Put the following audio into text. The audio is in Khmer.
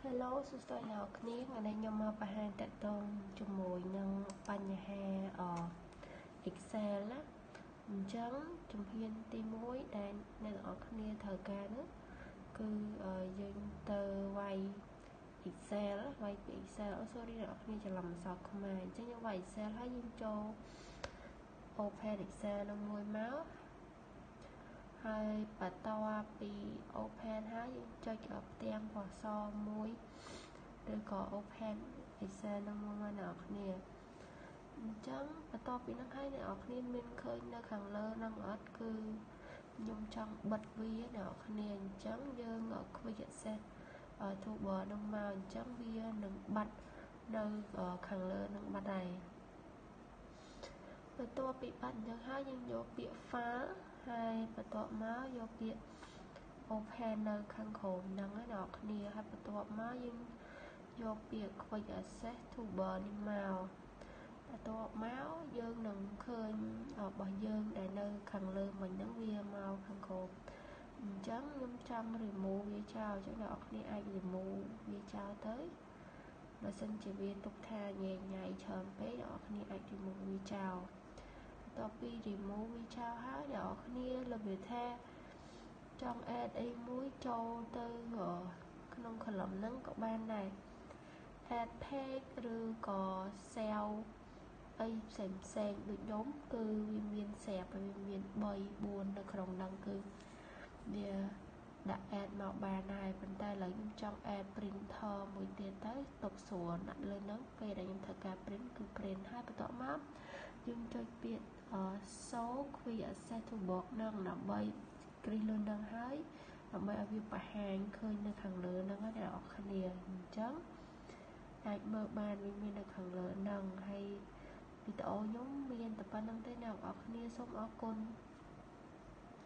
Hello សួស្តីអ្នកគ្នាថ្ងៃនេះខ្ញុំមកបង្ហាញតកតងជាមួយនឹងបញ្ហាអ Excel ណាអញ្ចឹងជំហានទី1ដែលអ្នកទាំងអស់គ្នាត្រូវការនោះគឺយើងទៅវាយ Excel វាយពី Excel អូ sorry អ្នកនរគ្នាច្រឡំអក្សរខ្មែរអញ្ចឹងយើងវាយ Excel ហើយយើងចូល Open Excel នឹងមួយមកហើយបន្ទាប់ពី open ហើយយើងចុចផ្ទាំងពណ៌សមួយឬក៏ open Excel នឹងមួយមកអ្នកនរគ្នាអញ្ចឹងបន្ទាប់ពីនឹងហើយអ្នកនរគ្នាមានឃើញនៅខាងលើនឹងអត់គឺខ្ញុំចង់បិទវាអ្នកនរគ្នាអញ្ចឹងយើង quick access toolbar នឹងមកអញ្ចឹងវានឹងបាត់នៅខាងលើនឹងបាត់ហើយបន្ទាប់ពីបាត់អញ្ចឹងហើយយើងយកពាក្យ file ហើយបន្ទាប់មកយកពាក្យ open នៅខាងក្រោមហ្នឹងណាអ្នកគ្នាហើយបន្ទាប់មកយើងយកពាក្យ quick access toolbar នេះមកបន្ទាប់មកយើងនឹងឃើញរបស់យើងដែលនៅខាងលើមិញហ្នឹងវាមកខាងក្រោមអញ្ចឹងខ្ញុំចង់ remove វាចោលអញ្ចឹងអ្នកនរគ្នាអាច remove វាចោលទៅបើសិនជាវាទុកថាញ៉ៃញ៉ៃច្រើនពេកអ្នកនរគ្នាអាច remove វាចោលបន្ទាប់ពី remove វាចោលហើយអ្នកនរគ្នារបៀបថាចង់ add អីមួយចូលទៅក្នុង column ហ្នឹងក៏បានដែរ add page ឬក៏ cell អីផ្សេងផ្សេងដូចខ្ញុំគឺវាមានស្រាប់ហើយវាមាន3 4នៅក្នុងហ្នឹងគឺវាដាក់ add មកបានហើយប៉ុន្តែឥឡូវខ្ញុំចង់ add printer មួយទៀតទៅទុកស្រួលដាក់លើហ្នឹងពេលដែលខ្ញុំធ្វើការ print គឺ print ហើយបន្ទាប់មកយើងចុចពាក្យ show quick access toolbox ហ្នឹងដើម្បីគ្រីសលើហ្នឹងហើយដើម្បីឲ្យវាបង្ហាញឃើញនៅខាងលើហ្នឹងណាអ្នកនរគ្នាអញ្ចឹងអាចមើលបានវាមាននៅខាងលើហ្នឹងហើយវីដេអូខ្ញុំមានតែប៉ុណ្្នឹងទេអ្នកនរគ្នាសូមអរគុណ។